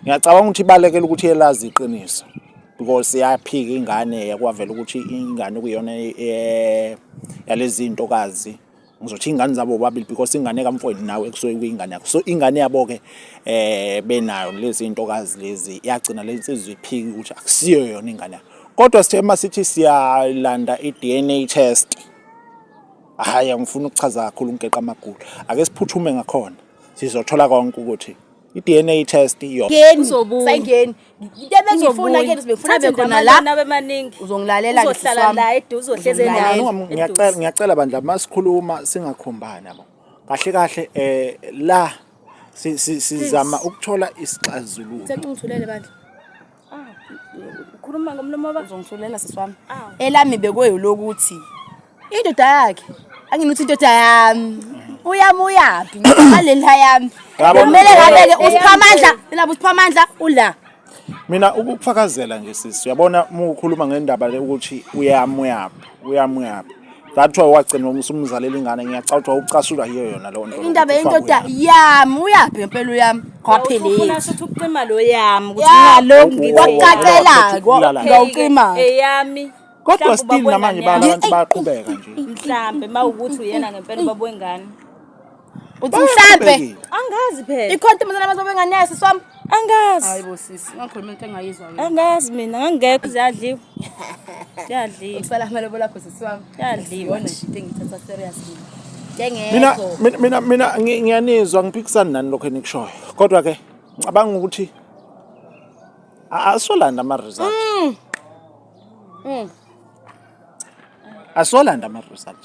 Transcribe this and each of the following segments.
Ngiyacabanga ukuthi ibalekela ukuthi yelazi iqiniso because yaphika ingane, kwavela ukuthi ingane kuyona yalezi ntokazi. Ngizothi ingane zabo bobabili because ingane kamfowenu nawe kusuke kuyingane yakho. So ingane yabo-ke benayo lezi ntokazi lezi, yagcina le nsizwa iphika ukuthi akusiyo yona ingane yakho. Kodwa sithe uma sithi siyalanda i-DNA test, hhayi, angifuni ukuchaza kakhulu ngigeqa amagula. Ake siphuthume ngakhona, sizothola konke ukuthi i-DNA test iyo. Ngeni, Uzobuya. sayingeni. Into ebengifuna Uzobuya. ke bengifuna Thatha be khona indawo la. abe maningi. Uzongilalela ke Uzohlala sisi wami. la eduze, uzohlezi Uzongilalela. naye. Ngiyacela, ngiyacela bandla, masikhuluma singakhombani yabo. Kahle kahle la sizama ukuthola isixazululo. Sicela ungithulele bandla. Ukhuluma ngomlomo ba? Uzongithulela sisi wami. Awu. Elami bekuyilokuthi indoda yakhe anginuthi indoda yami. Uyami uyaphi? Ngaleli yami. Yabo, Kumele ngabe ke Eyami. uSiphamandla, labo uSiphamandla ula. Mina ukufakazela nje sisi, uyabona uma ukhuluma ngendaba le ukuthi uyami uyaphi, uyami uyaphi. That why wagcina usumzalela ingane, ngiyacabanga ukuthi wawucasulwa yiyo yona leyo nto. Indaba ukuthi ufake yendoda uyaphi. yami uyaphi ngempela uyami. Kwaphela. Ufuna futhi ukucima lo yami ukuthi Ya, ngalokhu ngithi Kwakucacela Ukulala. ngawucima. eyami. Kodwa Mhlawumbe still ubaba namanje wengane bala yami. abantu bayaqhubeka nje. Mhlambe mawukuthi uyena ngempela ubaba wengane. Uthi mhlambe Bayaqhubekile. Angazi phela. ikhona intombazane abantu bengane yayo sisi wami. Angazi. Hayibo sisi, ungakhuluma into engayizwa wena. Angazi mina ngangekho, ziyadliwa. Ziyadliwa. Ukusala amalobola akho sisi wami. Yadliwa Iyona nje into engithatha serious mina. Mina Njengekho. mina mina mina ngiyanizwa, ngiphikisani nani lokho enikushoyo. Kodwa ke ngicabanga ukuthi asolanda ama result. Asolanda ama result.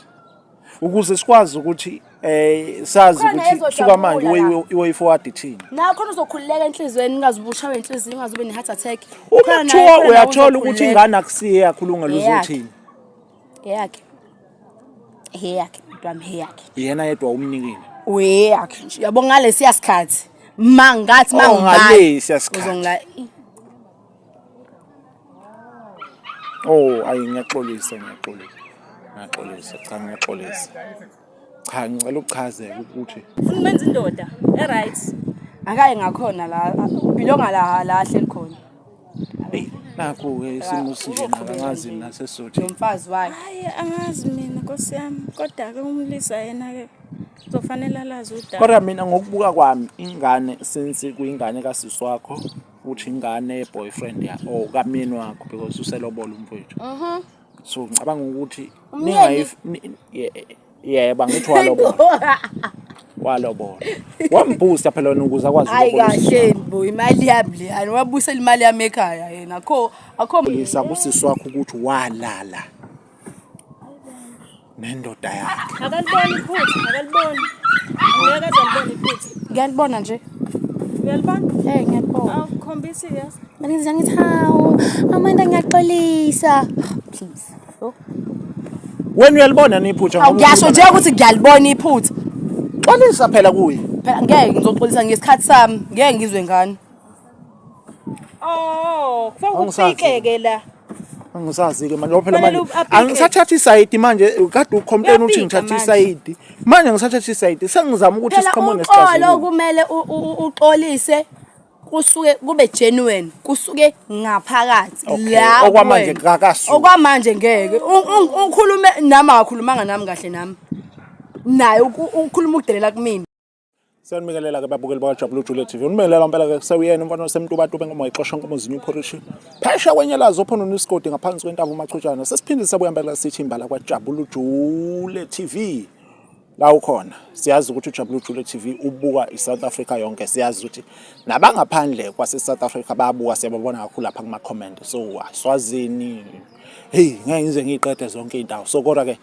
Ukuze sikwazi ukuthi sazi Khona ukuthi ezojabula suka manje la. i-way forward ithini. Nawe khona uzokhululeka enhliziyweni, ungaze ubushawe inhliziyo, ungaze ube ne-heart attack. Uma Khona naye- kuthiwa khona nawe uyathola ukuthi uzokhululeka. ingane akusiye yakhulungela, Eyakhe. uzothini? Eyakhe. Eyakhe, mntu wami, eyakhe. Yena yedwa umnikile. Uyakhe nje. Yabo ngalesiya sikhathi. Ma ngathi Oh, mangibala. ngalesiya sikhathi. Uzongila. Oh, ayi ngiyaxolisa, ngiyaxolisa. Ngiyaxolisa, cha ngiyaxolisa. Cha ngicela ukuchazeka ukuthi Ufuna umenza indoda e-right. Akaye ngakhona la, ubhilonga la la ahleli khona. Hey, nakhu-ke isimo sinjena, angazi mina sesizothi. Lo mfazi wakhe. Hayi angazi mina Nkosi yami, kodwa ke umlisa yena ke kuzofanele alazi udaba. Kodwa mina ngokubuka kwami ingane, since kuyingane kasisi wakho, futhi ingane ye-boyfriend ya or kamyeni wakho because uselobola umfowethu. So ngicabanga ukuthi Umyeni? Yebo, angithi walobola. Walobola. Wamboosta phela wena ukuze akwazi Hayi ukulobola usisi kahleni wakho. bo, imali yami le. Ani wabuyisela imali yami ekhaya yena. Akho akho Lisa kusisi wakho ukuthi walala nendoda yakhe. Akaliboni iphutha, akaliboni. Angeke aze alibone iphutha. Ngiyalibona nje. Uyalibona? Ngiyalibona. Awukhombisi yazi. Manje ngithi hawu, Amanda ngiyaxolisa. Please. Oh. Wena uyalibona ni iphutha Awu ngoba ngiyasho ukhuluma nje naye. ukuthi ngiyalibona iphutha. Xolisa phela kuye. Phela ngeke ngizoxolisa ngesikhathi sami, ngeke ngizwe ngani. Oh, kufanele Angisazi. upike ke la. Angisazi ke manje ngoba phela Kufanele manje u-apike. angisathatha isayidi manje, kade ucomplain ukuthi Uyapika ngithatha manje. isayidi. Manje ngisathatha isayidi, sengizama ukuthi Phela siqhamuke uxolo nesixazululo. kumele uxolise kusuke kube genuine, kusuke ngaphakathi Okay, la okwamanje kuwena. kakasuki. Okwamanje ngeke ukhulume nami, akakhulumanga nami kahle nami. Naye ukhuluma ukudelela kumina. Siyanibingelela ke babukeli bakwaJabula Ujule TV. Unibingelela impela ke kusewuyena umfana wasemtubatuba enkomo ixosha inkomo zinye uphorishi. Phesha kwenyelazo ophonona isigodi ngaphansi kwentaba uMachutshana. Sesiphinde sabuya impela sithi imbala kwaJabula Ujule TV. La ukhona. Siyazi ukuthi uJabula Ujule TV ubuka iSouth Africa yonke. Siyazi ukuthi nabangaphandle kwase South Africa bayabuka, siyababona kakhulu lapha kuma comment. So Swazini, hey ngeke ngize ngiqede zonke indawo. So kodwa ke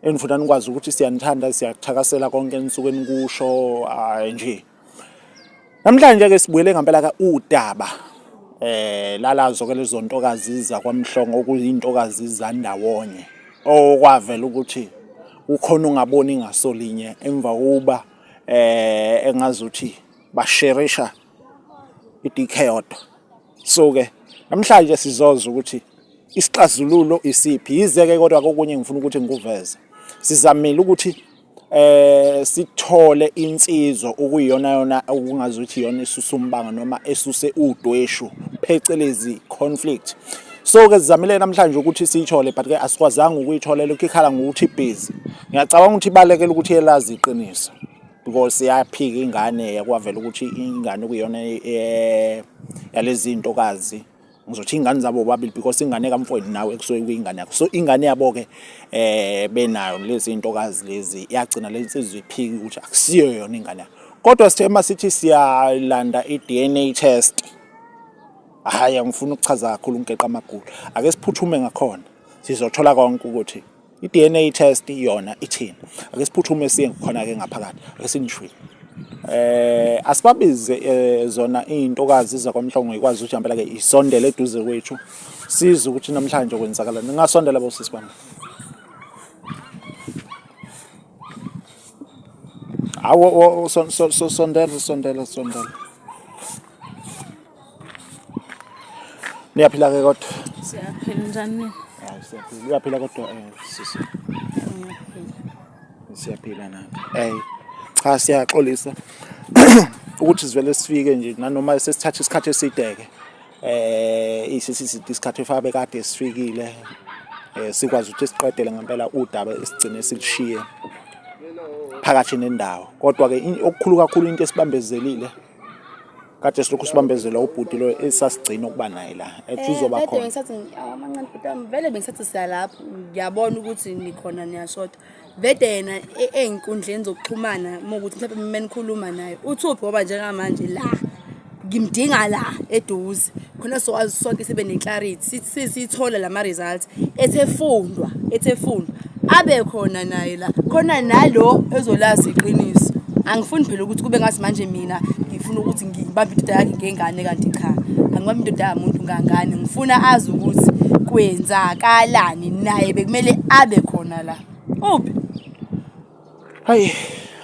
engifuna nikwazi ukuthi siyanithanda, siyakuthakasela konke enisuke nikusho hayi nje. Namhlanje ke sibuyele ngempela ka udaba lalazo ke lezo ntokazi zakwaMhlongo okuyintokazi zandawonye okwavela ukuthi ukhona ungaboni ngasolinye emva kokuba engazuthi basherisha iDK yodwa. So ke namhlanje sizozwa ukuthi isixazululo isiphi. Yize ke kodwa kokunye ngifuna ukuthi ngikuveze, sizamile ukuthi Sithole insizwa okuyiyona yona okungazuthi iyona esusa umbango noma esuse udweshu phecelezi conflict. So ke sizamile namhlanje ukuthi siyithole but ke asikwazanga ukuyithola lokhu ikhala ngokuthi busy. Ngiyacabanga ukuthi ibalekela ukuthi yelazi iqiniso because yaphika ingane yakwavela ukuthi ingane kuyona yalezi ntokazi. Ngizothi ingane zabo bobabili because ingane kamfowenu nawe kusuke kuyingane yakho. So ingane yabo ke benayo lezi ntokazi lezi yagcina lensizwa iphika ukuthi akusiyo yona ingane yakho. Kodwa sithe masithi siyalanda i-DNA test. Hhayi angifuni ukuchaza kakhulu ngigeqa amagulu. Ake siphuthume ngakhona. Sizothola konke ukuthi i-DNA test yona ithini. Ake siphuthume siye khona ke ngaphakathi. Ake sinishwile. Asibabize zona izintokazi zakwaMhlongo ikwazi ukuthi ngempela ke isondele eduze kwethu. Sizwe ukuthi namhlanje kwenzakalani. Ningasondela bosisi bami. Awu sondela sondela sondela. Niyaphila ke kodwa? Siyaphila njani nina? Hayi siyaphila. Uyaphila kodwa sisi. Ngiyaphila. Siyaphila nathi. Cha siyaxolisa ukuthi sivele sifike nje nanoma sesithatha isikhathi eside ke. Isisisi isikhathi efabe kade sifikile. Sikwazi ukuthi siqedele ngempela udaba esigcine silishiye phakathi nendawo. Kodwa ke okukhulu kakhulu into esibambezelile kade silokhu sibambezela ubhuti lo esasigcina ukuba naye la ethi uzoba Vele khona. bengisathi amancane bhuti wami vele bengisathi siyalapho ngiyabona ukuthi nikhona niyashoda. Vele yena ey'nkundleni zokuxhumana uma ukuthi mhlawumbe uma nikhuluma naye uthuphi ngoba njengamanje la ngimdinga la eduze khona sokwazi sonke sibe ne-clarity sithole lama results ethefundwa ethefundwa abe khona naye la khona nalo ezolazi iqiniso. Angifuni phela ukuthi kube ngathi manje mina ngifuna ukuthi ngibambe indoda yakhe ngengane kanti cha angibambi indoda yamuntu ngangane ngifuna azi ukuthi kwenzakalani naye bekumele abe khona la. Uphi? Hayi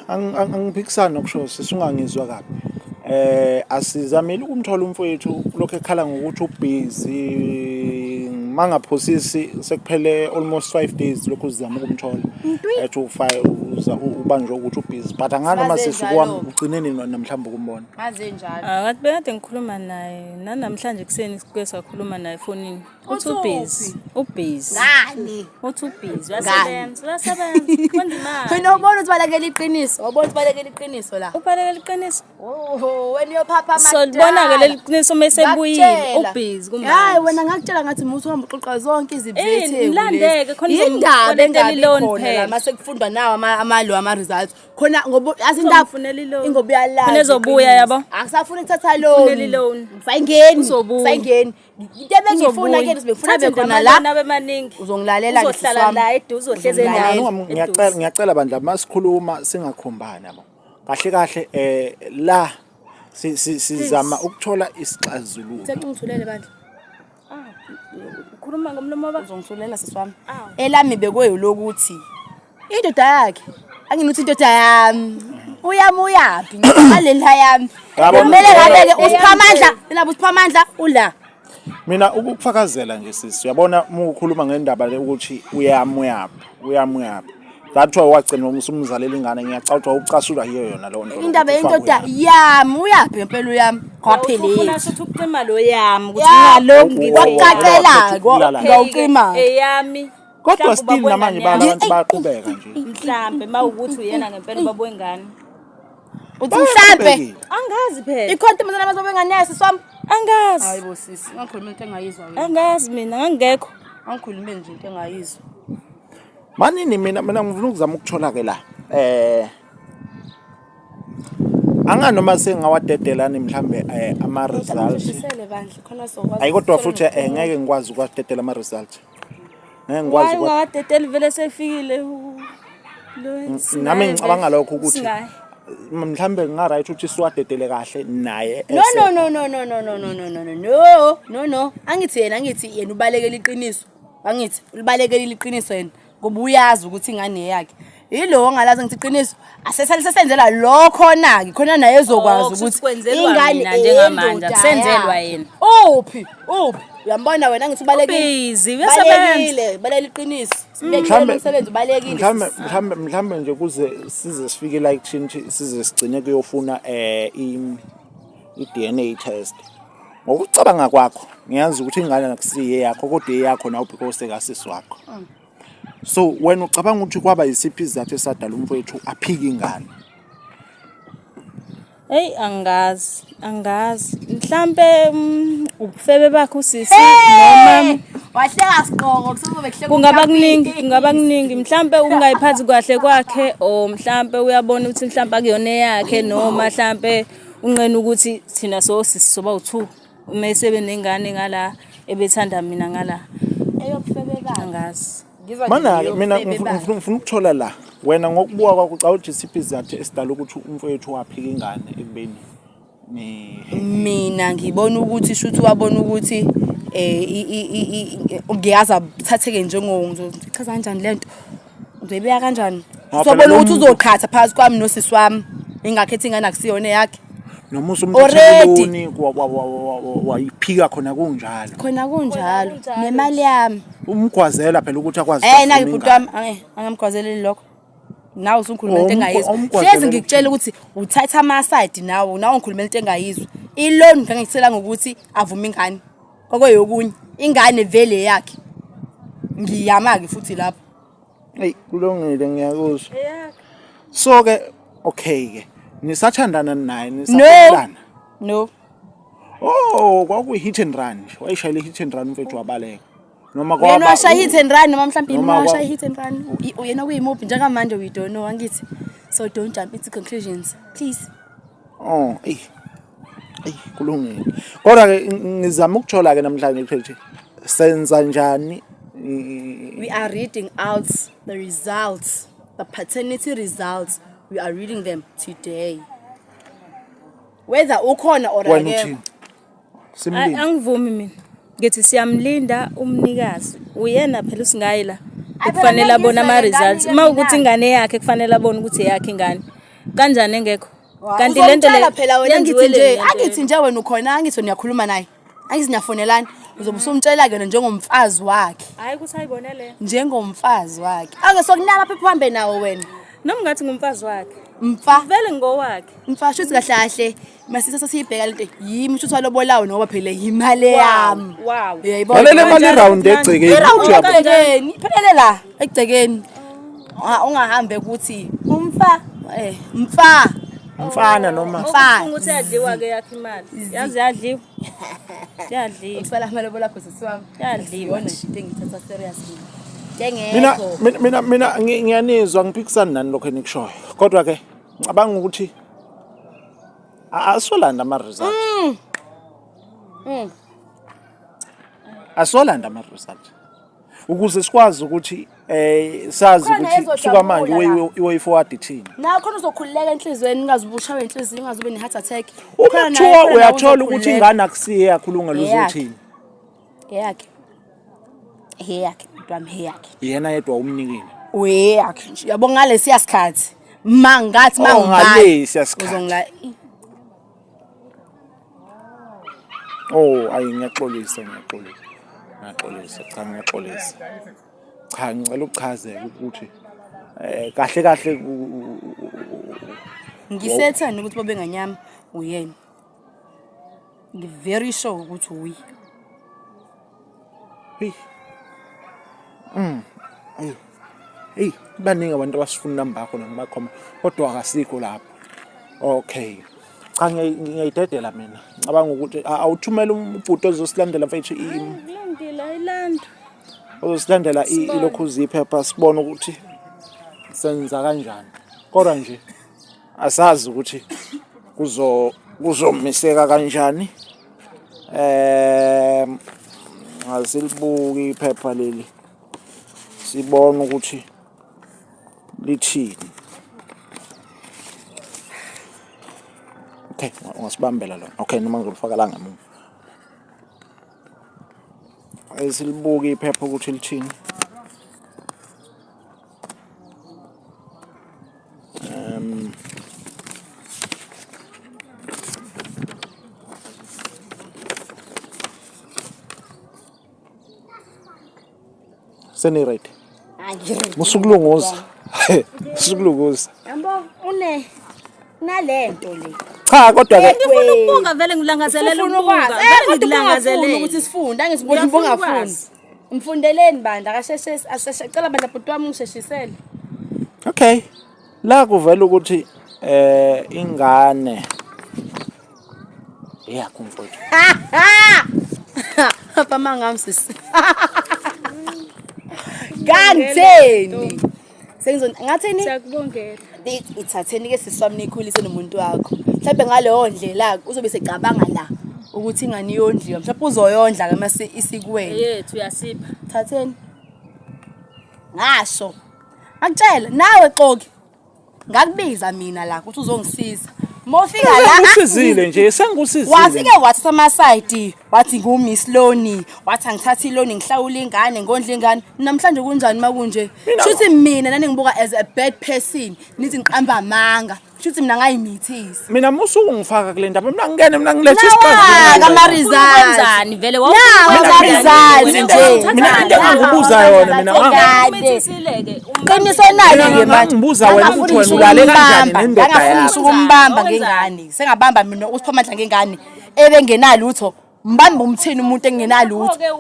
angiphikisani nokusho sisi ungangizwa kabi. Asizamile ukumthola umfowethu lokho ekhala ngokuthi ubhizi mangaphosisi sekuphele almost 5 days lokhu sizama ukumthola. Ethi ufa ubanjwe ukuthi ubhizi but angani noma Baze sisi kwami njalo. ugcine nini namhlanje ukumbona. Baze njalo. Ah, ngathi bekade ngikhuluma naye nanamhlanje ekuseni sike sakhuluma naye efonini. Uthi ubhizi, ubhizi. Ngani? Uthi ubhizi, uyasebenza, uyasebenza. Wenza imali. Wena ubona ukuthi balekela iqiniso, wabona ukuthi balekela iqiniso la. Ubalekela iqiniso. Oh, wena uyophapha So libona ke leli qiniso uma esebuyile ubhizi kumanje. Hayi wena ngakutshela ngathi musu uhamba uxoxa zonke izibi Eh, zethu. ngilandeke, khona indaba uzomkweletela engabi i-loan khona la phela. mase kufundwa nawo ama ama results. Khona ngoba yazi indaba Uzomfunela i-loan. ingoba uyalazi. Khona ezobuya, yabo. Angisafuni ukuthatha loan. Funela i-loan. Ngisayingeni. Uzobuya. Ngisayingeni. Into ebengifuna ke bengifuna Thatha be khona nje ama-loan la. abe maningi. Uzongilalela ke sisi Uzohlala wami. la eduze uzohlezi Uzongilalela. endaweni. Ngiyacela ngiyacela bandla masikhuluma singakhombani yabo. Kahle kahle la sizama ukuthola isixazululo. Sicela ungithulele bandla. Ukhuluma ngomlomo ba. Uzongithulela sisi wami. Awu. Elami bekuyilokuthi indoda yakhe anginothi indoda yami uyami uyaphi ngaleli yami. Yabo. Kumele ngabe ke usiphamandla, labo usiphamandla ula. Mina ukufakazela nje sisi uyabona uma ukhuluma ngendaba le ukuthi uyami uyaphi uyami uyaphi. That's why wagcina usumzalela ingane ngiyacabanga ukuthi ucasulwa yiyo yona leyo nto. Indaba ukuthi ufake yendoda uyaphi. yami uyaphi ngempela uyami Ufuna kwaphelile. futhi ukucima lo yami ukuthi Ya, ngalokhu ngithi Kwakucacela Ukulala. ngawucima. eyami. Kodwa Mhlawumbe still ubaba namanje wengane bala yami. abantu bayaqhubeka nje. Mhlambe mawukuthi uyena ngempela ubaba wengane. Uthi mhlambe Bayaqhubekile. Angazi phela. ikhona intombazana amazobe ngane yayo sisi wami. Angazi. Hayibo sisi, ungakhulumi into engayizwa wena. Angazi mina ngangekho. Angikhulumi nje into engayizwa. Manini mina ngifuna ukuzama ukuthola ke la. Anganoma sengawadedelani mhlambe ama results. Sisele bandla khona sokwazi. Hayi kodwa futhi ngeke ngikwazi ukwadedela ama results. Ngeke ngikwazi Why ukwa ungawadedeli vele sefikile Nami ngicabanga lokho ukuthi mhlambe kunga right ukuthi siwadedele kahle naye No no no no no no no no no no no no no no angithi yena angithi yena ubalekela iqiniso. Angithi ulibalekela iqiniso yena ngoba uyazi ukuthi ingane yakhe. Yilo ongalazi ngithi iqiniso. Asesale sesenzela lo khona ke khona naye ezokwazi Oh, kusho ukuthi ukuthi kwenzelwa ingane mina njengamanje, eyendoda akusenzelwa yakhe. yena. Uphi? Uphi? Uyambona wena ngithi ubalekile. Ubhizi, uyasebenza. Balekile, balekile iqiniso. Sibekile Mhlambe- umsebenzi ubalekile. Mhlambe mhlambe mhlambe nje kuze size sifike la ekuthini size sigcine kuyofuna i-DNA test. Ngokucabanga kwakho ngiyazi ukuthi ingane akusiye yakho kodwa eyakho nawe because ekasisi wakho. So wena ucabanga ukuthi kwaba yisiphi isizathu esadala umfowethu aphike ingane? Eyi angazi, angazi. Mhlampe ubufebe bakhe usisi noma Wahleka siqongo kusuke kuhleka. Kungaba kuningi, kungaba kuningi. Mhlampe ukungayiphathi kahle kwakhe or mhlampe uyabona ukuthi mhlampe akuyona eyakhe noma mhlampe unqena ukuthi thina sosisi soba u-two uma esebe nengane ngala ebethanda mina ngala. Eyobufebe bakhe. Angazi. Ngizwa nje Mana-ke mina eyobufebe ngifuna bakhe. ngifuna ukuthola la wena ngokubuka kwakho ucabanga ukuthi isiphi isizathu esidala ukuthi umfowethu waphika ingane ekubeni ni Mina ngibona ukuthi shuthi wabona ukuthi ngiyazi athatheke njengo ngizochaza kanjani lento. Ngizoyibeka kanjani? Ngoba phela Sobona lo ukuthi muntu- uzoqhatha phakathi kwami nosisi wami. Ingakhethi ingane akusiyona eyakhe. Noma Already. usumthatheloni wayiphika khona kunjalo. Khona kunjalo nemali yami. Umgwazela phela ukuthi akwazi Eh ukuvuma naki bhuti ingane. wami angamgwazeleli lokho. Nawe usungikhulumela into engayizwa. Umgwazela Hlezi ngikutshela ukuthi uthatha ama-side nawe, nawe ungikhulumela into engayizwa. I-loan ngangikuthela ngokuthi avume ingane. Kwakuyokunye ingane vele yakhe. Ngiyama-ke futhi lapho. Eyi kulungile ngiyakuzwa. So ke okay ke nisathandana naye nisathandana. No. Oh kwakuyi hit and run nje. Wayishayela i-hit and run umfethu wabaleka. Noma Uyena kwaba washaya hit and run noma mhlawumbe Noma yimi washaya hit and run. Uyena kuyimuphi njengamanje we don't know angithi. So don't jump into conclusions please. Oh, eyi. Eyi kulungile. Kodwa ke ngizama ukuthola ke namhlanje ukuthi senza njani We are reading out the results, the paternity results. We are reading them today. Whether ukhona or wena akekho. uthini? Simlinde. Angivumi mina. Ngithi siyamlinda umnikazi. Uyena phela usingayi la. Ayi, phela Kufanele abone ngiyizwa ama le ngane results. ke Uma ukuthi mina. ingane yakhe kufanele abone ukuthi eyakhe ingane. Kanjani engekho? Kanti lento le Uzomtshela phela wena ngithi yenziwe nje, le nto angithi nje wena ukhona, angithi wena uyakhuluma naye. Angithi niyafonelana. Uzobe usumtshela ke wena njengomfazi wakhe. Hayi ukuthi ayibone le. Njengomfazi wakhe. Ake sokunaka phepha uhambe nawo wena. Noma ngathi ngumfazi wakhe. Mfa. Vele ngowakhe. Mfa shuthi kahle kahle masithatha sesiyibheka lento yimi shuthi walobolawo ngoba phela yimali yami. Wow. Uyayibona? Lalela imali round egcekeni. Iround Uthi uyabo- egcekeni. Iphelele la egcekeni. Ungahambe ukuthi Umfa. mfa. Mfana noma Mfa. Ukuthi yadliwa ke yakhe imali. Yazi yadliwa. Yadliwa. Ukusala amalobola akho sisi wami. Yadliwa Iyona nje into engithatha serious mina. Mina Njengekho. mina mina mina ngiyanizwa ngiphikisana nani lokho enikushoyo. Kodwa ke ngicabanga ukuthi asolanda ama results. Asolanda ama results. Ukuze sikwazi ukuthi sazi Khona ukuthi ezojabula suka manje la. i-way forward ithini. Nawe khona uzokhululeka enhliziyweni ungaze ubushawe inhliziyo ungaze ube ne-heart attack. Uma Khona naye- kuthiwa khona nawe uyathola ukuthi uzokhululeka. ingane akusiye yakho ulungelo Eyakhe. uzothini. Eyakhe. Eyakhe, mntu wami eyakhe. Yena yedwa umnikile. Uyeyakhe nje. Yabo ngalesiya sikhathi. Ma ngathi Oh, mangibala. ngalesiya sikhathi. Uzongila Oh, ayi ngiyaxolisa, ngiyaxolisa. Ngiyaxolisa, cha ngiyaxolisa. Cha ngicela ukuchazeka ukuthi kahle kahle Ngisetheni ukuthi babenganyama uyena. Ngi very sure ukuthi uyi. Hey. Ayi. Hey, baningi abantu abasifuna inamba yakho namakhoma kodwa akasikho lapho. Okay. Cha ngiyayidedela mina. Ngicabanga ukuthi awuthumele ubhuti ozosilandela mfethu Kulungile ayilanda. ozosilandela ilokhu iphepha sibone ukuthi senza kanjani. Kodwa nje asazi ukuthi kuzomiseka kanjani. Asilibuki iphepha leli sibone ukuthi lithini. Okay, ungasibambela lona. Okay, noma ngizolifaka la ngemuva. Asilibuki iphepha ukuthi lithini. Seni ready? Musukulunguza. Musukulunguza. Yabo une nalento le. Cha kodwa ke Ngifuna ukubuka vele ngilangazelela Ufuna ukubuka. ukwazi. Vele Eh, kodwa ubungafuni ngikulangazelela. ukuthi sifunde, angithi ubona Ngiyafuna ubungafuni. ukwazi. Mfundeleni bandla akasheshe asheshe cela bandla bhuti wami ungisheshisele. Okay. La kuvela ukuthi ingane eyakho mfowethu. Apha mangami sisi. Kangitheni. Sengizo ngathini? Siyakubongela. Ithatheni ke sisi wami nikhulise nomuntu wakho. Mhlawumbe ngaleyo ndlela uzobe secabanga la ukuthi ingane iyondliwa. Mhlawumbe uzoyondla ke mase isikuwena. Yethu uyasipha. Thatheni. Ngasho. Akutshela nawe xoki. Ngakubiza mina la ukuthi uzongisiza. Mofika la Sengikusizile nje, sengikusizile. Wafike wathatha amasayidi wathi nguMiss Loni wathi angithatha iloni ngihlawula ingane ngondla ingane namhlanje kunjani makunje shuthi mina naningibuka as a bad person nithi ngiqamba amanga shuthi mina ngayimithisa Mina musuku ngifaka kule ndaba, mina ngingene mina ngilethe Nawaka ama-results. Wenzani vele Nawa ama-results nje. Mina into engangibuza yona mina Umithisile-ke. Qiniso nalo Mina ke manje. ngibuza wena ukuthi wena ulale kanjani nendoda Ngangafuni yakho. ngisho ukumbamba ngengane. Sengabamba mina uSiphamandla ngengane ebengenalutho. Mbamba umthini umuntu engenalutho. Pho-ke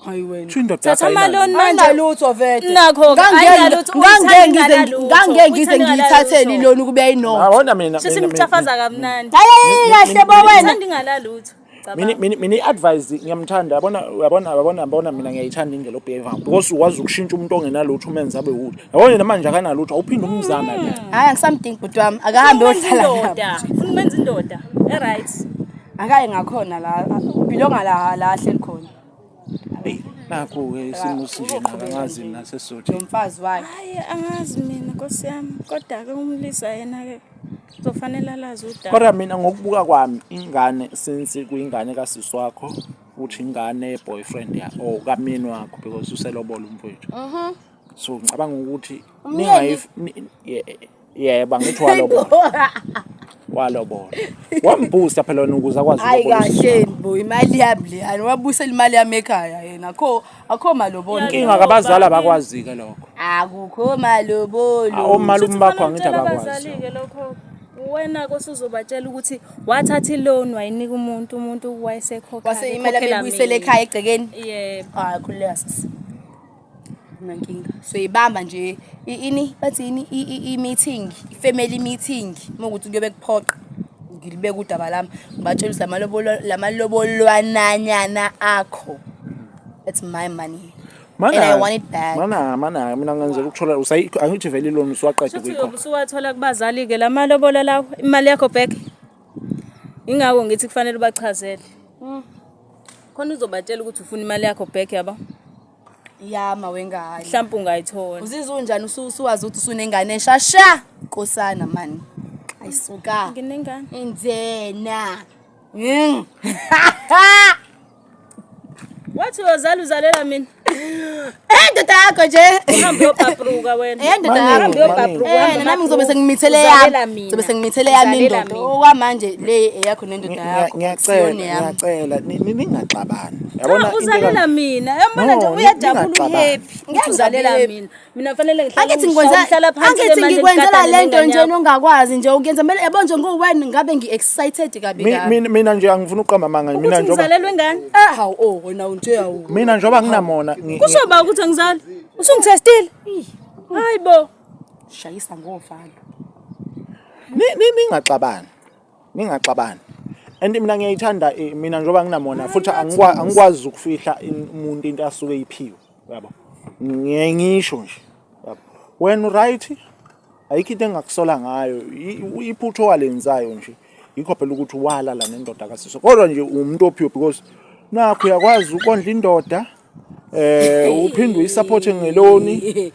Hayi wena. Sho indoda Thatha yakho ayinalo. amaloni manje. Ayinalutho vele. Nakho-ke, ayinalutho, Ngangeke ngize uyithanda ngangeke ngize ingalutho, ngiyithathele uyithanda iloni kube ayinotho. Yabona mina Shuthi imchafaza kamnandi. Hayi kahle bo wena. Uthanda ingalalutho. Mina mina mina i-advice ngiyamthanda yabona uyabona yabona yabona mina ngiyayithanda indlela obehave because ukwazi ukushintsha umuntu ongenalutho umenze abe wutho. Yabona yena manje akanalutho awuphinde umzame ke. Hayi angisamdingi bhuti wami. Akahambe yohlala nabo. Indoda. Ufuna umenza indoda. E-right. Akaye ngakhona la. Ubhilonga la la ahleli khona. Hey nakho ke isimo sinjena angazi mina sesizothi. Nomfazi wakhe. Hayi angazi mina nkosi yami kodwa-ke umlisa yena-ke kuzofanele alazi udaba. Kodwa mina ngokubuka kwami ingane since kuyingane kasisi wakho futhi ingane ye-boyfriend ya or kamyeni wakho because uselobola umfowethu. So ngicabanga ukuthi ningayif yebo angithi walobola. Walobola. Wamboosta phela wena ukuze akwazi Hayi ukulobola usisi kahleni wakho. bo imali yami le ani wabuyisela imali yami ekhaya yena akho akho malobolo. Inkinga kabazali abakwazi ke lokho. Akukho malobolo. Omalume bakho angithi Utshela abakwazi. abazali-ke lokho wena-ke usuzobatshela ukuthi wathatha iloni wayinika umuntu umuntu wayesekhokha Wase imali yami ebuyisele ekhaya egcekeni. Yebo. Hayi khululeka sisi. Unankinga. Soyibamba nje ini bathi ini i-meeting, i-family meeting uma ukuthi kuyobe kuphoqa. Ngilibeka udaba lami ngibatshela ukuthi lamalobolo lamalobolwananyana akho. It's my money. And I want it back. Mana mana mina ngenzela ukuthola usayi angithi vele iloni usuwaqeda Shuthi uyobe ukuyikhokha. usuwathola kubazali-ke la malobolo lawo imali yakho back. Ingakho ngithi kufanele ubachazele. Khona uzobatshela ukuthi ufuna imali yakho back yabo. Yama wengane. Mhlawumbe ungayithola. Uzizwa unjani usuwazi ukuthi usunengane eshasha? Nkosana man. Ayisuka. Nginengane. Inzena. Wathi uyozala uzalela mina. Eh ndoda yakho nje. Uhambe uyobhabruka wena. Eh ndoda Maningi, yakho. maningi. Eh nami ngizobe sengimithele yami. Uzalela mina. Ngizobe sengimithele yami Uzalela indoda. mina. Okwamanje le eyakho nendoda yakho. Ngiyacela akusiyona eyami. ngiyacela ningaxabani. Yabona uzalela mina. Yabona nje No, uyajabula ningaxabani. uhappy. Ukuthi uzalela Ngiyazi mina. Mina fanele ngihlale Angithi ngihlala ngikwenza ngihlala phansi angithi manje ngikwenzela ngigadane lento nengane nje yakho. ongakwazi nje ukuyenza kumele yabo nje nguwena ngabe ngi-excited kabi kabi. Mina nje angifuni ukuqamba amanga mina Ukuthi njengoba ngizalelwe ingane. Eh hawu oh wena unje hawu. mina njengoba nginamona Kusoba ukuthi angizali. Usungithestile. Hayi bo. Shayisa ngovalo. Ningaxabani. Ningaxabani. And mina ngiyayithanda mina njengoba nginamona futhi angikwazi ukufihla umuntu into asuke eyiphiwe. Yabo. Ngiye ngisho nje. Yabo. Wena right ayikho into engakusola ngayo iphutho walenzayo nje yikho phela ukuthi walala nendoda kasiso kodwa nje umuntu ophiwe because nakho uyakwazi ukondla indoda uphinde uyisupport ngeloni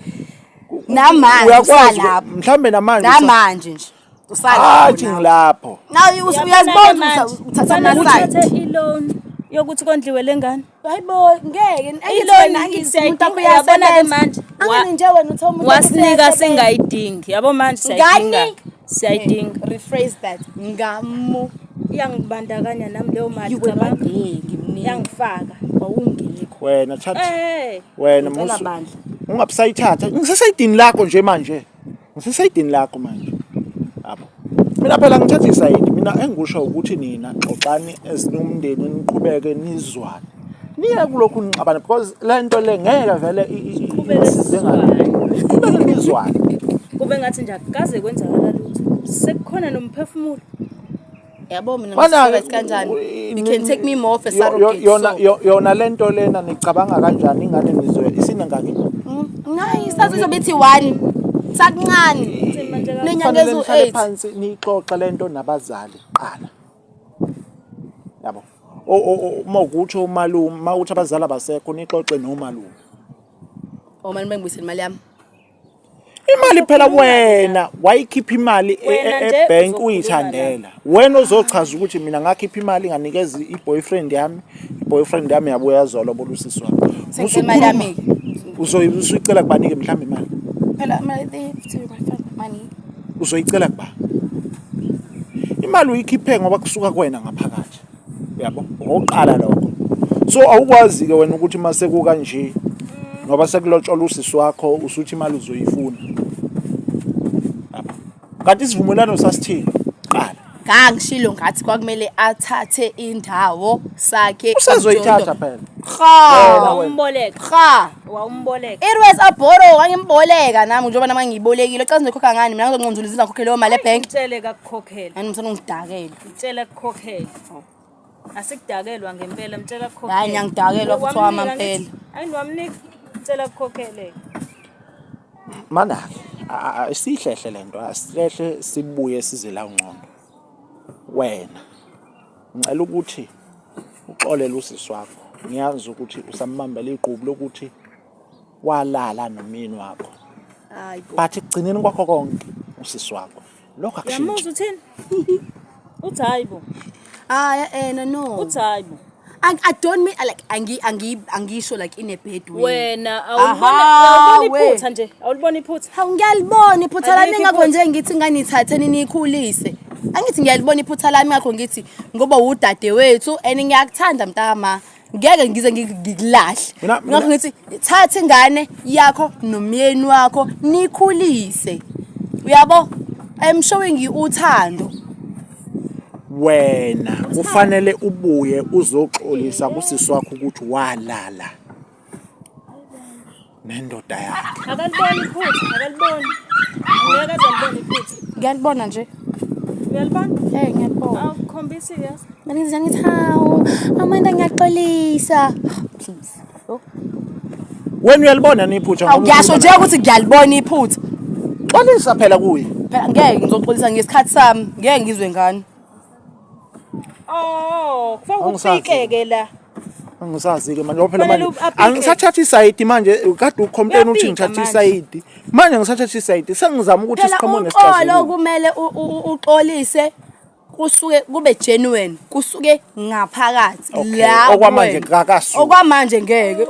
Namanje uyakwazi usalapho. mhlambe namanje Namanje nje. Usalapho. athi ngilapho Nawe uyazibona ukuthi uthatha Kufanele amasayidi. uthathe i-loan yokuthi kondliwe lengane. Hayibo ngeke I-loan angithi umuntu akho siyayidinga, uyabona-ke uyasebenza. manje. Angithi nje wena uthe umuntu wakho Wasinika uyasebenza. singayidingi. Yabo manje siyayidinga. Ngani? Siyayidinga. Rephrase that. Ngamu. Iyangibandakanya nami leyo mali You were cabanga. not there ngimnika. Iyangifaka. Wawungene khona. Wena thatha. Eh. Wena Ngicela musu. bandla. Ungabusayithatha. Ngisesayidini lakho nje manje. Ngisesayidini lakho manje. Yabo. Mina phela ngithatha isayidi. Mina engikusho ukuthi nina xoxani ezinomndeni niqhubeke nizwane. Niye kulokhu nixabana because le nto le ngeke vele Siqhubeke isize ngale. Niqhubeke nizwane. Kube ngathi nje akukaze kwenzakala lutho. Sekukhona nomphefumulo. Yabo mina Mana-ke, ngiserious kanjani? You can take me more of a surrogate. Yona so. yona lento lena nicabanga kanjani ingane nizoya isinengaki? Hayi, sazi izobe ithi 1. Sakuncane. Nenyanga Kufanele nihlale ezu-8. phansi niyixoxe lento nabazali kuqala. Yabo. Uma ukuthi umalume, uma ukuthi abazali abasekho nixoxe nomalume. Oh mani bengibuyisele imali yami. Imali phela wena wayikhipha imali Wena nje ebank uzokhuluma uyithandela. Wena ozochaza ukuthi mina ngakhipha imali nganikeza i-boyfriend yami, i-boyfriend yami yabuya yazolobola usisi wami. Sengicela imali yami. Uzoyicela kubanike mhlawumbe imali. Phela imali they have to refund money. Uzoyicela kuba? Imali uyikhiphe ngoba kusuka kuwena ngaphakathi. Uyabo? Okokuqala lokho. So awukwazi ke wena ukuthi mase kukanje ngoba sekulotshola usisi wakho usuthi imali uzoyifuna. Yabo. Kanti isivumelwano sasithini? Qala. Ngangishilo ngathi kwakumele athathe indawo sakhe. Usazoyithatha phela. Ha. Wena. Wawumboleka. Ha. Wawumboleka. It was a borrow, ngangimboleka nami njengoba nami ngiyibolekile. Cha ngizokhokha ngani mina ngizonconzula izinto ngikhokhele leyo mali ebank. Mtshele kakukhokhele. Nani msana ungidakele. Mtshele kukhokhele. Asikudakelwa ngempela mtshela kukhokhele. Hayi, ngiyangidakelwa futhi Wamnika wamampela. ngithi- Hayi wamnika. Mtshela kukhokhele. Mana-ke asiyihlehle lento, asihlehle sibuye size la ngcono. Wena ngicela ukuthi uxolele usisi wakho. Ngiyazi ukuthi usambambela igqubu lokuthi walala nomyeni wakho. Hayi bo. But ekugcineni kwakho konke usisi wakho. Lokho akushintshi. Uyamuzwa uthini? Uthi hayi bo. Hayi eh no. Uthi hayi bo. I don't mean like angi angi angisho like in a bad way. Wena Aha, awulibona we. iphutha nje. Awulibona iphutha. Hawu ngiyalibona iphutha lami Alikho ngakho iphutha. nje ngithi nganithatheni niyikhulise. Angithi ngiyalibona iphutha lami ngakho ngithi ngoba udadewethu and ngiyakuthanda mntama. Ngeke ngize ngikulahle. Ngakho ngithi thatha ingane yakho nomyeni wakho nikhulise. Uyabo? I'm showing you uthando. Wena kufanele ubuye uzoxolisa kusisi wakho ukuthi walala nendoda yakhe. Akaliboni iphutha, akaliboni. Angeke aze alibone iphutha. Ngiyalibona nje. Uyalibona? Eh ngiyalibona. Awukhombisi yazi. Mina ngithi ngithi hawu Amanda ngiyaxolisa. Please. Oh. Wena uyalibona niphutha Awu ngiyasho nje ukuthi ngiyalibona iphutha. Xolisa phela kuye. Phela ngeke ngizoxolisa ngesikhathi sami, ngeke ngizwe ngani. Oh, kufanele Angisazi. ufike-ke la. Angisazi-ke manje ngoba phela Kufanele manje u-apike. angisathatha isayidi manje kade ucomplain ukuthi Uyapika ngithatha manje. isayidi manje ngisathatha isayidi sengizama ukuthi Phela siqhamuke uxolo nesixazululo kumele uxolise kusuke kube genuine, kusuke ngaphakathi Okay, la okwamanje kuwena. kakasuki. Okwamanje ngeke.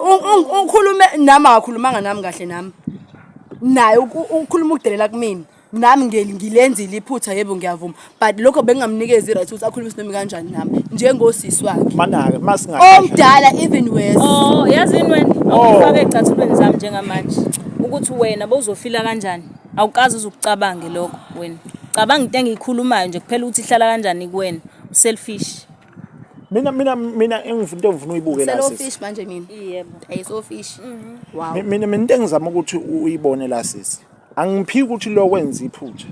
Ukhulume nami akakhulumanga nami kahle nami. Naye ukhuluma ukudelela kumina. Nami ngilenzile iphutha yebo ngiyavuma but lokho bengingamnikezi i-right ukuthi akhulume noma kanjani nami njengosisi wakhe. Mana-ke masingahlehla Omdala even worse. Oh, yazini wena, Oh. awufake ecathulweni zami njengamanje. Ukuthi wena bowuzofila kanjani? Awukaze uze ukucabange lokho wena. Cabanga into engiyikhulumayo nje kuphela ukuthi ihlala kanjani kuwena. Selfish. Mina engifuna into engifuna uyibuke la sisi. Selfish manje mina. Yebo. Ayisofish. Wow. Mina into engizama ukuthi uyibone la sisi. Angiphiki ukuthi lo wenza iphutha.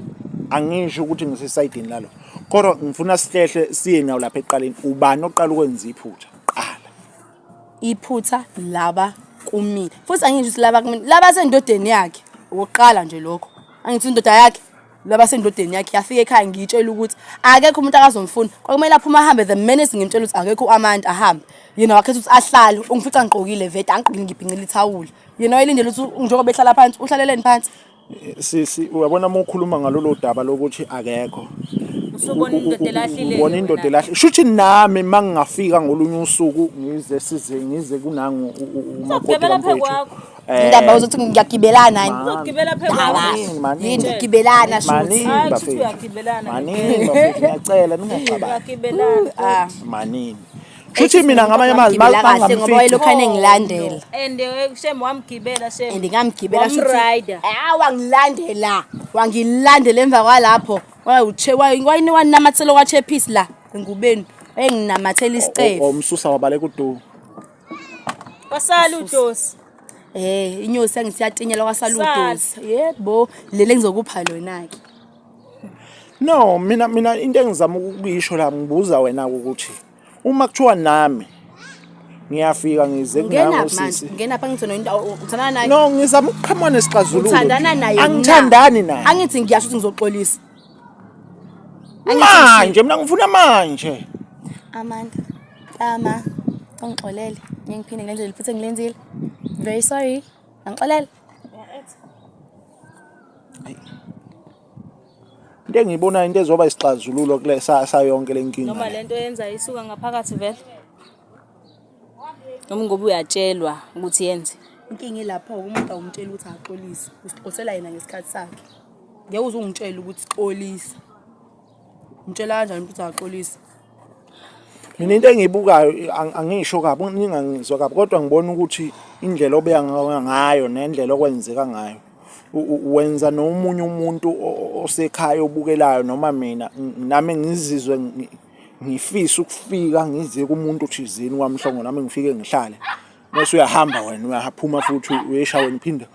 Angisho ukuthi ngisesayidini lalo. Kodwa ngifuna sihlehle siye nawo lapha ekuqaleni. Ubani oqala ukwenza iphutha? Qala. Iphutha laba kumina. Futhi angisho ukuthi laba kumina. Laba sendodeni yakhe. Okokuqala nje lokho. Angithi indoda yakhe laba sendodeni yakhe yafika ekhaya ngiyitshela ukuthi akekho umuntu akazomfuna. Kwakumele aphume ahambe the minute ngimtshela ukuthi akekho uAmanda ahambe. Yena wakhetha ukuthi ahlale ungifica ngigqokile vete angigqokile ngibhincile ithawula. Yena wayelindele ukuthi njengoba ehlala phansi uhlaleleni phansi. Sisi uyabona uma ukhuluma ngalolu daba lokuthi akekho. Usubona indoda elahlile. Ubona indoda elahlile. Shuthi nami mangingafika ngolunye usuku ngize size ngize kunangu umakoti Uzogibela phezu kamfowethu. kwakho. Indaba uzothi ngiyagibelana yini? Uzogibela phezu kwakho. Maningi, maningi. Yini ukugibelana shuthi? Maningi Hayi, kushuthi bafethu. uyagibelana. Maningi bafethu ngiyacela ningaxabani. Uyagibelana. Ah. Maningi. Shuthi mina ngamanye amazwi Wamgibela kahle ngoba wayelokhu engilandela. And shem wamgibela shem. And ngamgibela shuthi. Wamrider. Ah wangilandela. Wangilandela emva kwalapho. Wayuche wayenamathela kwachephisi la engubeni. Wayenginamathela isicefe. Umsusa wabaleka udu. Wasala udosi. Eh inyosi yangisiyatinyela kwasala Sala. udosi. Yebo, lele ngizokupha lona ke. No, mina into engizama ukuyisho la ngibuza wena ukuthi uma kuthiwa nami ngiyafika ngize Ngena kunangu manje, sisi. ngena pha ngithona into uthandana naye. No, ngizama ukuqhamuka nesixazululo. Uthandana naye. na? Angithandani naye. Angithi ngiyasho ukuthi ngizoxolisa. Manje mina ngifuna manje. Amanda, Tama, ungixolele. Ngeke ngiphinde ngilenzele futhi engilenzile. Very sorry. Angixolele. Into engiyibonayo into ezoba isixazululo kule sayonke lenkinga. Noma lento yenza isuka ngaphakathi vele. Noma ngoba uyatshelwa ukuthi yenze. Inkinga ilapho umuntu awumtsheli ukuthi akaxolise. Usixolisela yena ngesikhathi sakhe. Ngeke uze ungitshele ukuthi xolisa. Ngitshela kanjani ukuthi akaxolise? Mina into engiyibukayo angisho kabi ningangizwa kabi kodwa ngibona ukuthi indlela obeya ngayo nendlela okwenzeka ngayo wenza nomunye umuntu osekhaya obukelayo noma mina nami ngizizwe ngifisa ukufika ngize kumuntu thizeni kwamhlongo nami ngifike ngihlale bese uyahamba wena uyaphuma futhi uyeshaweni uphinde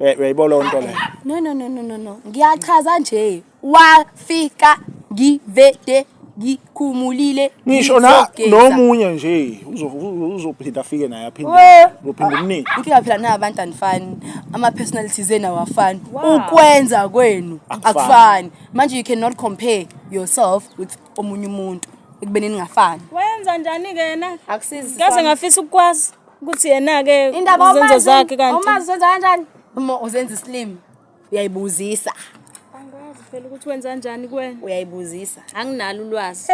uyayibona leyo nto leyo. No no no no no no. Ngiyachaza nje. Wafika ngivede ngikhumulile. Ngisho na ngizogeza. nomunye nje uzophinda afike naye aphinde We. uzophinda umnike. Inkinga phela nabantu anifani. Ama personalities enu awafani. Wow. Ukwenza kwenu Akufani. akufani. Manje you cannot compare yourself with omunye umuntu ekubeni ningafani. Wenza njani ke yena? Akusizi. Ngaze ngafisa ukukwazi ukuthi yena ke Indaba izenzo umazi zakhe kanti. Umazi wenza kanjani? Uma uzenza slim uyayibuzisa. Angazi phela ukuthi wenza njani kuwena. Uyayibuzisa. Anginalo ulwazi.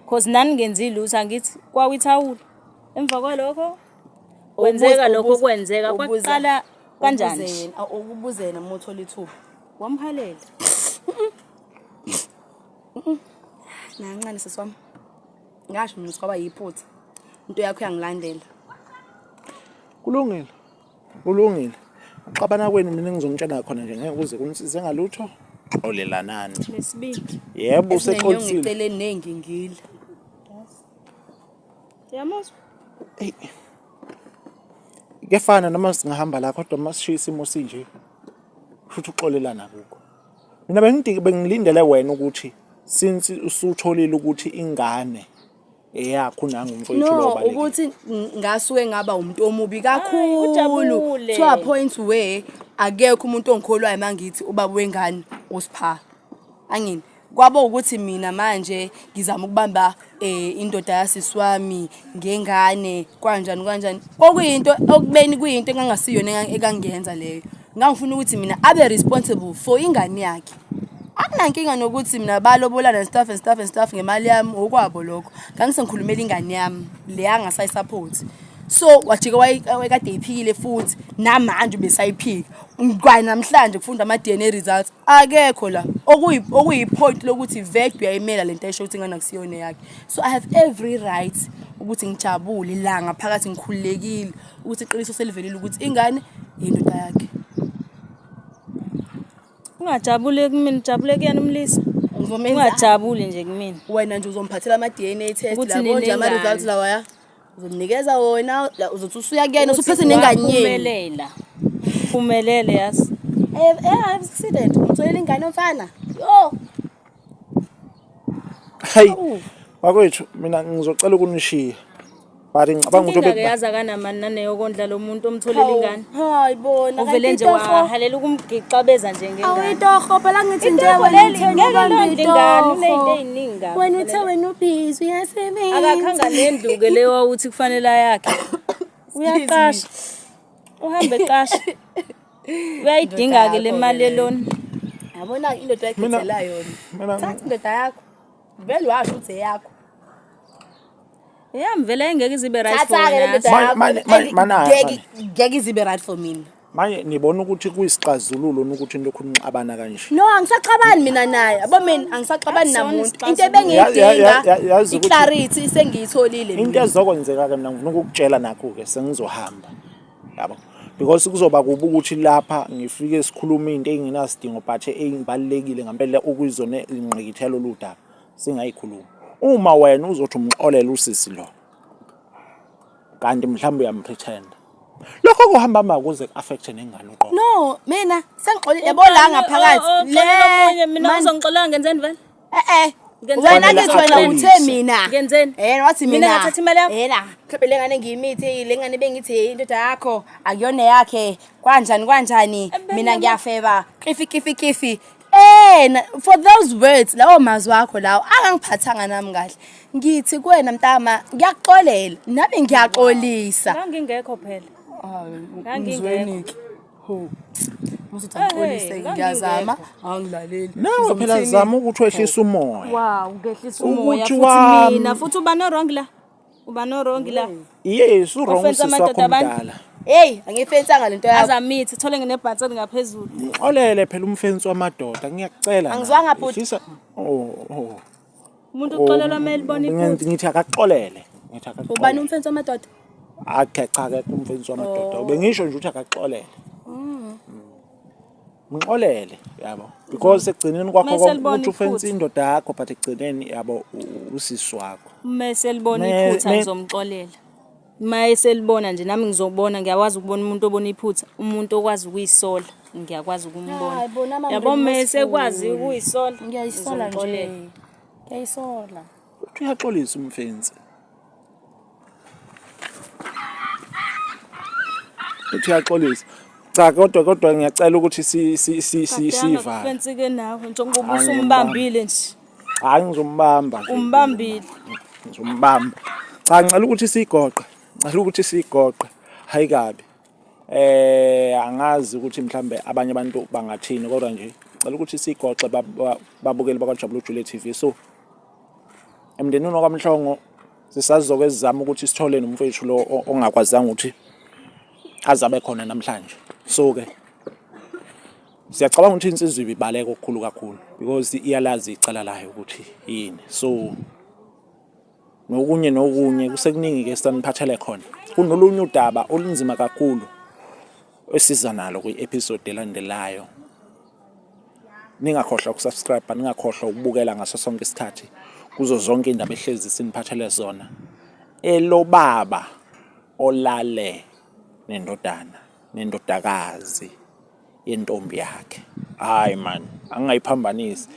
Cause nani ngenzi lutho angithi kwawithawula. Emva kwalokho kwenzeka lokho kwenzeka kwaqala kanjani nje? Ukubuze yena uma uthola ithuba. Wamhalela. Nancane sisi wami. Ngasho mina ukuthi kwaba yiphutha. Into yakho iyangilandela. Kulungile. Kulungile. Uxabana kwenu mina ngizonitshela khona nje ngeke kuze kunisize ngalutho. Xolelanani. Nesibindi. Yebo usexolisile. Ngicele nengingile. Yamuzwa? Eyi. Kuyafana noma singahamba la kodwa uma sishiya isimo sinje kusho ukuthi uxolelana kukho. Mina bengilindele wena ukuthi since usutholile ukuthi ingane eyakho nangu umfowethu lo No, obalekile. ukuthi ngasuke ngaba umuntu omubi kakhulu ujabule. to a point where akekho umuntu ongikholwayo mangithi ubaba wengane usipha. Angini kwaba ukuthi mina manje ngizama ukubamba indoda yasisi wami ngengane kanjani kanjani. Okuyinto okubeni kuyinto engangasiyona engangiyenza leyo. Ngangifuna ukuthi mina abe responsible for ingane yakhe. Akunankinga nokuthi mina balobolana and stuff and stuff and stuff ngemali yami okwabo lokho. Ngangisengikhulumela ingane yami le angasayisupport. So wajika wayekade iphikile futhi namanje ubesayiphika. Kwa namhlanje kufunda ama DNA results akekho la. Okuyi point lokuthi vele uyayimela lento esho ukuthi ingane akusiyona yakhe. So I have every right ukuthi ngijabule la ngaphakathi ngikhululekile ukuthi iqiniso selivelile ukuthi ingane yindoda yakhe. Ungajabuli kumina, ujabule kuyena umlisa. Ngizomenza Ungajabuli nje kumina. wena nje uzomphathela ama-DNA test Ukuthi labo nje ninengane. ama-results lawaya uzomnikeza wona la uzothi usuya kuyena usuphethe nengane yenu Waphumelela. Phumelele yazi. Eh, I've succeeded. Ngitholele ingane yomfana. Yo. Hayi. Bakwethu mina ngizocela ukunishiya. But ngicabanga ukuthi Inkinga-ke yazi akanamani naneyokondla lo muntu omtholele ingane. Hayi bona. Uvele nje wahalela ukumgixabeza nje ngengane. Awuyitoho phela ngithi nje Itoho wena leli, uthe ngeke ubambe londle ingane, itoho. uney'nto ey'ningi kabi. Wena uthe wena ubhizi uyasebenza. Akakhanga nendlu-ke leyo wawuthi kufanele ayakhe. Uyaqasha. Uhambe eqasha. Uyayidinga-ke le mali yeloni. Yabona indoda yakhethela yona. Thatha indoda yakho. Vele washo ukuthi eyakho. Yami vele ayingeke izibe right for Thatha-ke le wena. ndoda yakho. Mane- Ngeke izibe right for mina. Manje nibona ukuthi kuyisixazululo ukuthi nilokhu nixabana kanje. No, angisaxabani mina naye. Yabo mina angisaxabani Akusona namuntu. Into isixazululo. ebengiyidinga Yazi ukuthi- i-clarity sengiyitholile Into mina. ezokwenzeka ke mina ngifuna ukukutshela nakho ke sengizohamba. Yabo. Because kuzoba kubi ukuthi lapha ngifike sikhuluma into engenasidingo but engibalekile ngempela ukuyizona ingqikithelo ludaba singayikhuluma. Uma wena uzothi umxolela usisi lo kanti mhlawumbe uyampretend. Lokho kuhamba ma kuze ku-affect nengane uqobo. No, mina sengixolile yabo la ngaphakathi. Le mina man- uzongixolela ngenzeni vele? Eh eh. Ngenzeni? Wena ngithi wena Axolise. uthe mina. Ngenzeni? Eh wathi Mina mina. ngathatha imali yakho? Yena, mhlawumbe le ngane ngiyimithi, le ngane bengithi hey indoda yakho akuyona yakhe. Kanjani kanjani? Mina ngiyafeba. Kifi kifi kifi. Eh for those words lawo mazwi akho lawo akangiphathanga nami kahle. Ngithi kuwena mntama ngiyakuxolela nami ngiyaxolisa. Ngangingekho phela. Ngangingekho. Ho. Musuthi angixolise Eh, ngiyazama angilaleli. Nawe phela zama ukuthi wehlise umoya. Wow, ngehlisa umoya Ukuthi futhi wami- mina futhi uba no wrong la. Uba no wrong la. Yes, uwrong Ofensa usisi wakho amadoda abantu. omdala. Hey, angifensanga lento yakho. Azamithi thole nginebhanseli ngaphezulu. Mxolele phela umfensi wamadoda ngiyakucela. Angizwanga bhuti. Yehlisa- Oh, oh. Umuntu uxolelwa mele libona iphutha. Ngithi akaxolele. Ngithi Ubani akaxolele. umfensi wamadoda? Akhe cha ke umfensi wamadoda. Ubengisho nje ukuthi akaxolele. Mxolele yabo. Because ekugcineni kwakho Mese konke libona ukuthi ufensi iphutha. indoda yakho but ekugcineni yabo usisi wakho. Mese libona iphutha ngizomxolela. Uma eselibona nje nami ngizobona ngiyakwazi ukubona umuntu obona iphutha, umuntu okwazi ukuyisola, ngiyakwazi ukumbona. Hayi bo, nami I'm Yabo mese remorseful. ekwazi ukuyisola, Ngiyayisola nje. ngizomxolela. Ngiyayisola. Uthi uyaxolisa umfensi. Uthi uyaxolisa. Cha kodwa ngiyacela ukuthi si si si si sivale. Fensi ke nawe njengoba Hayi, usumbambile nje. Hayi ngizombamba nje. Umbambile. Ngizombamba. Cha ngicela ukuthi sigoqe. Ngicela ukuthi sigoqe. Hayi kabi. Angazi ukuthi mhlambe abanye abantu bangathini kodwa nje ngicela ukuthi sigoqe babukeli bakwaJabula Jule TV. So emndenini wakwaMhlongo sisazoke sizama ukuthi sithole nomfowethu lo ongakwazanga ukuthi azabe khona namhlanje. So ke siyacabanga ukuthi insizwa ibibaleka okukhulu kakhulu because iyalazi icala layo ukuthi yini. So nokunye nokunye kusekuningi ke sisaniphathele khona. Kunolunye udaba olunzima kakhulu esiza nalo kwi-episode elandelayo. Ningakhohlwa ukusubscribe, ningakhohlwa ukubukela ngaso sonke isikhathi kuzo zonke indaba ehlezi siniphathele zona. Elobaba olale nendodana nendodakazi yentombi yakhe. Hayi man, angingayiphambanisi.